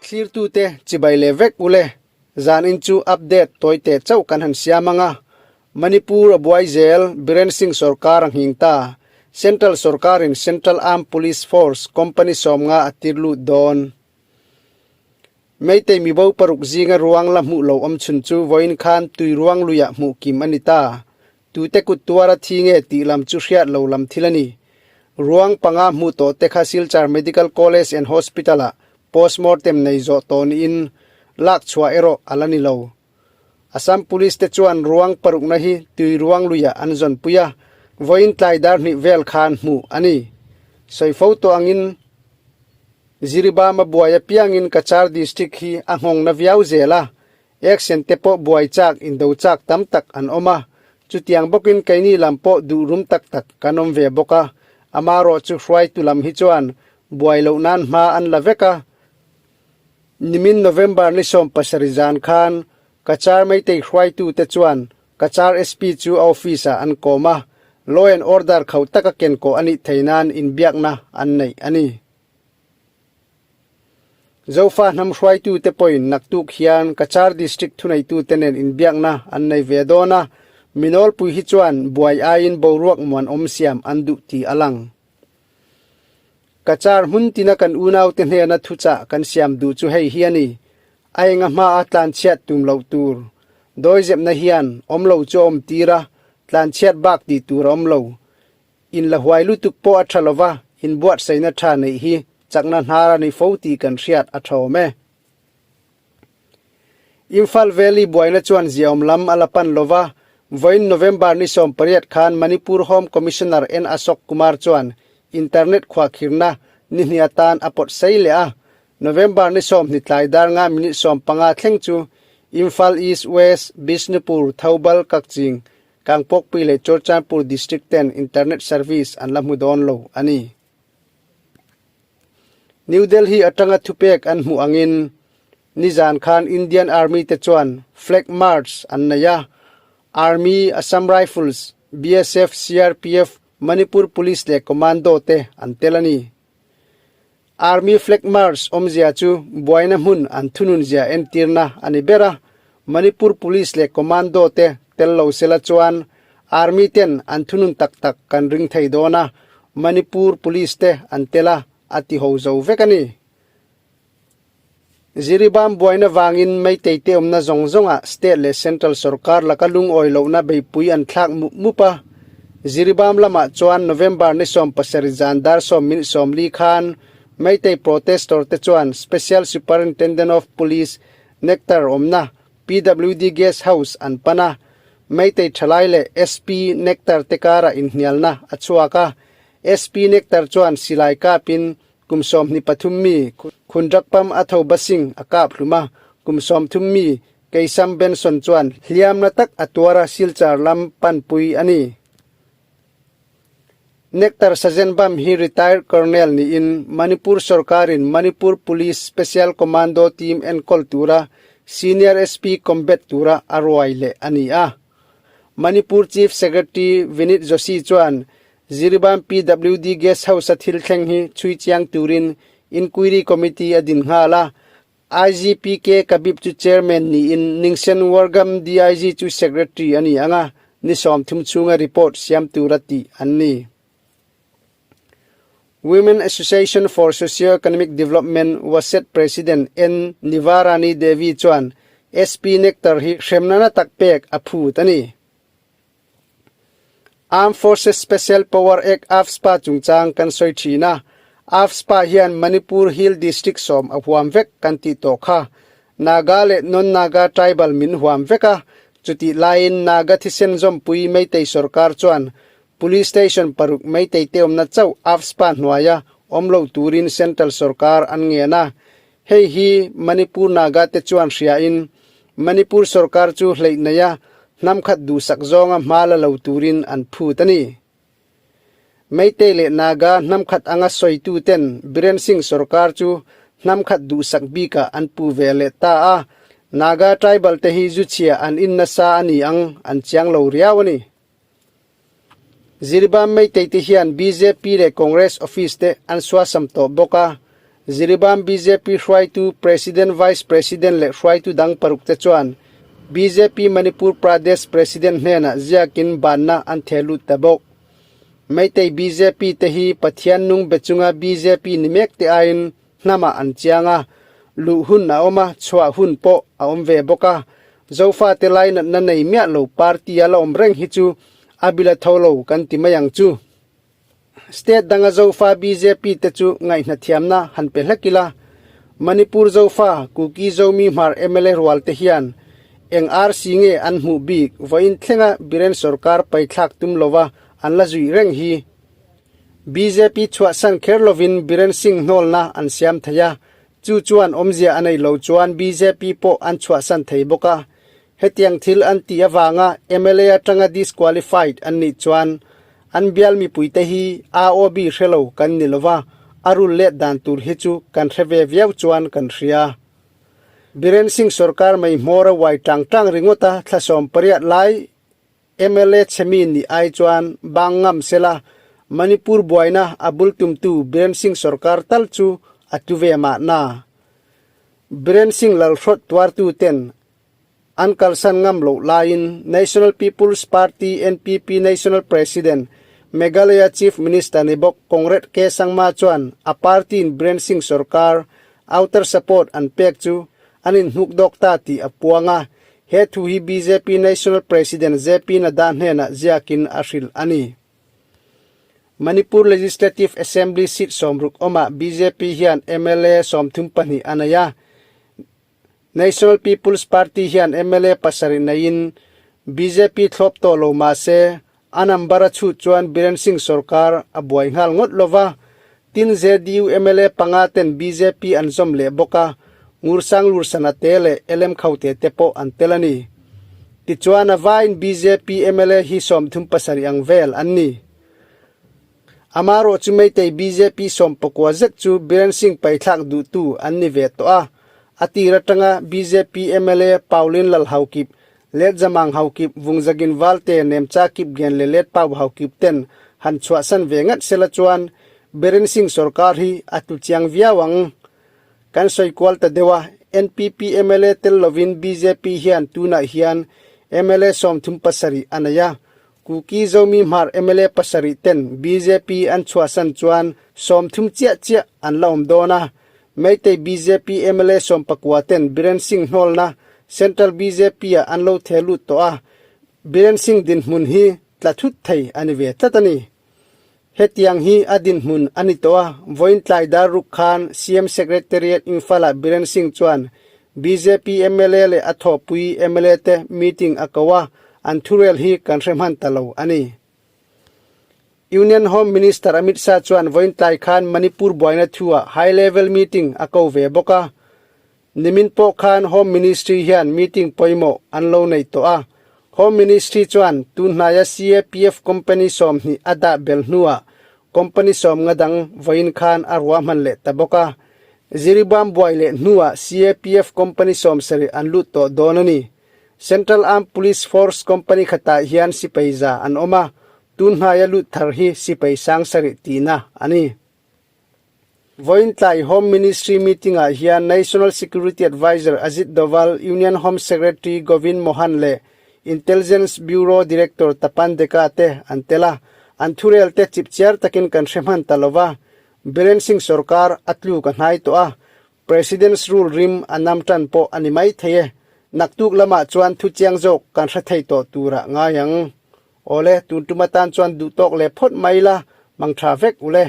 Thlirtute chibai leh vek ule, zanin chu update tawi teh chauh kan han siam ang a, Manipur a buai zel, Biren Singh sorkar a nghing ta, Central sorkarin Central Armed Police Force company 50 a tir lut dawn. Meitei mibo 6 zinga ruang la hmuh lo awm chhun chu vawiin khan tui ruang luiah hmuh kim a ni ta. Tute kut tuara thi nge tih lam chu hriat lo lam thil a ni. Ruang 5 hmuh tawh te kha Silchar Medical College and Hospital-ah postmortem nei zawh tawh niin lak chhuah erawh a la ni lo. Assam Police te chuan ruang parukna hi tui ruang luiah an zawnpui a, vawiin tlai dar hnih vel khan hmuh a ni. Sawi fo tawh angin Jiribam a buai apiangin Cachar District hi a nghawng na viau zel a, action te pawh buai chak indo chak tam tak an awm a, chutiang bawkin keini lam pawh duh rum tak tak kan awm ve bawk a, amarawh chu hruaitu lam hi chuan buai loh nan hma an la vek a. Nimin November ni 17 zan khan Cachar Meitei hruaitu te chuan Cachar SP chu a office ah an kawm a, law and order khauh taka ken kawh a nih theih nan inbiakna an neih a ni. Zofa hnam hruaitute pawhin naktuk hian Cachar District thuneitute nen inbiakna an nei ve dawn a, minawlpui hi chuan buai aiin boruak muanawm siam an duh tih a lang. Cachar hmun tina kan unaute hnena thuchah kan siam duh chu hei hi a ni, a enga hmaa tlanchhiat tum loh tur. Dawizepna hian awm lo chu a awm tir a, tlanchhiat bak tih tur a awm lo. In la huai lutuk pawh a tha lova, inbuatsaihna tha neih hi chakna hnar a ni fo tih kan hriat a tha awm e. Imphal Valley buaina chuan ziaawm lam a la pan lova, vawiin November ni 18 khan Manipur Home Commissioner N Ashok Kumar chuan internet khuahkhirna ni hnih atan a pawt sei leh a, November ni 20 tlai dar nga minute 15 thleng chu Imphal East, West, Bishnupur, Thoubal, Kakching, Kangpokpui leh Churachandpur District ten internet service an la hmu dawn lo a ni. New Delhi atanga thupek an hmuh angin nizan khan Indian Army te chuan Flag March an nei a, Army, Assam Rifles, BSF, CRPF, Manipur Police leh Commando te an tel a ni. Army Flag March awmzia chu buaina hmun an thunun zia entirna a ni ber a, Manipur Police leh Commando te tel lo sela chuan Army ten an thunun tak tak kan ring thei dawn a, Manipur Police te an tel a, a ti ho zo vek a ni. Jiribam buaina vangin Meitei te awmna zawng zawngah State leh Central sorkar laka lungawi lohna beipui an thlak mup mup a. Jiribam lamah chuan November ni 17 zan dar 10 minute 40 khan Meitei protestor te chuan Special Superintendent of Police Nectar awmna PWD Guest House an pan a, Meitei thalai leh SP Nectar te karah inhnialna a chhuak a. SP Nectar chuan silai kapin Kum 23 mi Khundrakpam a tho basing a kap hlum a, kum 30 mi Keisam Benson chuan hliamna tak a tuar a Silchar lam panpui a ni. Nectar Sajenbam hi retired Colonel niin Manipur sorkarin Manipur Police Special Commando Team enkawl tura Senior SP Combat tura a ruai leh a ni a. Manipur Chief Secretary Vinit Joshi chuan Jiribam PWD Guest House-a thil thleng hi chhui chiang turin Inquiry Committee a din nghal a, IGPK Kabib chu Chairman niin Ningsen Wargam DIG chu Secretary a ni ang a, ni 30 chhunga report siam tura tih an ni. Women Association for Socio-Economic Development, WASED, President N. Nivarani Devi chuan SP Nectar hi hremna na tak pek a phut a ni. Armed Forces Special Power Act AFSPA chungchang kan sawi thin a, AFSPA hian Manipur Hill District 10 a huam vek kan tih tawh kha. Naga leh non-Naga tribal min huam vek a, chutih laiin Naga thisen zawmpui Meitei sorkar chuan Police Station 6 Meitei te awmna chauh AFSPA hnuaia awm lo turin Central sorkar an ngen a. Hei hi Manipur Naga te chuan hriain Manipur sorkar chu hleih neia hnam khat duhsak zawnga hma la lo turin an phut a ni. Meitei leh Naga hnam khat anga sawitu ten Biren Singh sorkar chu hnam khat duhsak bikah an pu ve leh ta a, Naga tribal te hi zu chhia an in nasa a ni ang an chiang lo riau a ni. Jiribam Meitei te hian bjp leh Congress office te an suasam tawh bawk a. Jiribam bjp hruaitu President, Vice President leh hruaitu dang paruk te chuan bjp Manipur Pradesh President hnenah ziakin banna an theh lut ta bawk. Meitei bjp te hi Pathian nung be chunga bjp ni mek te aiin hnamah an chiang a, luh hun a awm a, chhuah hun pawh a awm ve bawk a. Zofate lainatna nei miah lo party a la awm reng hi chu a bila tho lo kan ti mai ang chu. State danga Zofa bjp te chu ngaihna thiamna han pe hlek ila, Manipur Zofa, Kuki Zomi Hmar mla rual te hian eng RC nge an hmuh bik vawiin thlenga Biren sorkar paithlak tum lova an la zui reng hi. Bjp chhuahsan kher lovin Biren Singh hnawlna an siam thei a, chu chuan awmzia a nei lo chuan bjp pawh an chhuahsan thei bawk a. Hetiang thil an tih avanga mla atanga disqualified an nih chuan an bial mipuite hi AOB hre lo kan ni lova, a rul let dan tur hi chu kan hre ve viau chuan kan hria. Biren Singh sorkar mai hmawr a uai tang tang ringawt a, thla 18 lai Mla chhemi nih ai chuan bang ngam sela Manipur buaina a bul tumtu Biren Singh sorkar tal chu a tu ve mahna. Biren Singh lalhrawt tuartu ten an kalsan ngam loh laiin National People's Party, NPP, National President, Meghalaya Chief Minister ni bawk Conrad K. Sangma chuan a party in Biren Singh sorkar outer support an pek chu an inhnuk dawk ta tih a puang a, He thu hi bjp National President JP Nadda hnenah ziakin a hrilh a ni. Manipur Legislative Assembly seat 60 awmah bjp hian mla 32 a nei a. National People's Party hian mla 7 neiin bjp thlawp tawh lo mah se a number a chhut chuan Biren Singh sorkar a buai nghal ngawt lo va. Tin JDU mla panga ten bjp an zawm leh bawk a, Ngursang Lursana te leh LM Khaute te pawh an tel a ni. Tichuan a vaiin bjp mla hi 37 ang vel an ni. Amarawh chu Meitei bjp 19 zet chu Biren Singh paithlak duhtu an ni ve tawh a, a tir atanga bjp mla Pauline Lalhaukip Let Zamang Haukip, Vungzagin Valte, Nemcha Kipgen leh Let Pau Haukip ten han chhuahsan ve ngat sela chuan Biren Singh sorkar hi a tlu chiang viau ang. Kan sawi kual ta deuh a, NPP mla tel lovin bjp hian tunah hian mla 37 a nei a, Kuki Zomi Hmar mla 7 ten bjp an chhuahsan chuan 30 chiah chiah an la awm dawn a, Meitei bjp mla 19 ten Biren Singh hnawlna Central bjp ah an lo theh lut tawh a, Biren Singh dinhmun hi tla thut thei a ni ve tlat a ni. Hetiang hi a dinhmun a ni tawh a, vawiin tlai dar ruk khan CM Secretariat Imphal ah Biren Singh chuan bjp mla leh a thawhpui mla te meeting a ko a, an thurel hi kan hre hman ta lo a ni. Union Home Minister Amit Shah chuan vawiin tlai khan Manipur buaina thu-ah high level meeting a ko ve bawk a. Nimin pawh khan Home Ministry hian meeting pawimawh an lo nei tawh a. Home Ministry chuan tun hnaia CAPF company 20 a dah bel hnuah company 50 dang vawiin khan a ruahman leh ta bawk a. Jiribam buai leh hnuah CAPF company 70 an lut tawh dawn a ni. Central Armed Police Force company khatah hian sipai za an awm a, tun hnaia lut thar hi sipai 7000 tihna a ni. Vawiin tlai Home Ministry meeting-ah hian National Security Adviser Ajit Doval, Union Home Secretary Govind Mohan leh Intelligence Bureau Director Tapan Deka te an tel a, an thurel te chipchiar takin kan hre hman ta lova, Biren Singh sorkar a tluk a hnai tawh a, President's Rule rim a nam tan pawh a ni mai thei e. Naktuk lamah chuan thuchiang zawk kan hre thei tawh turah ngai ang. Awle, tun tum atan chuan duhtawk leh phawt mai la, mangtha vek ule.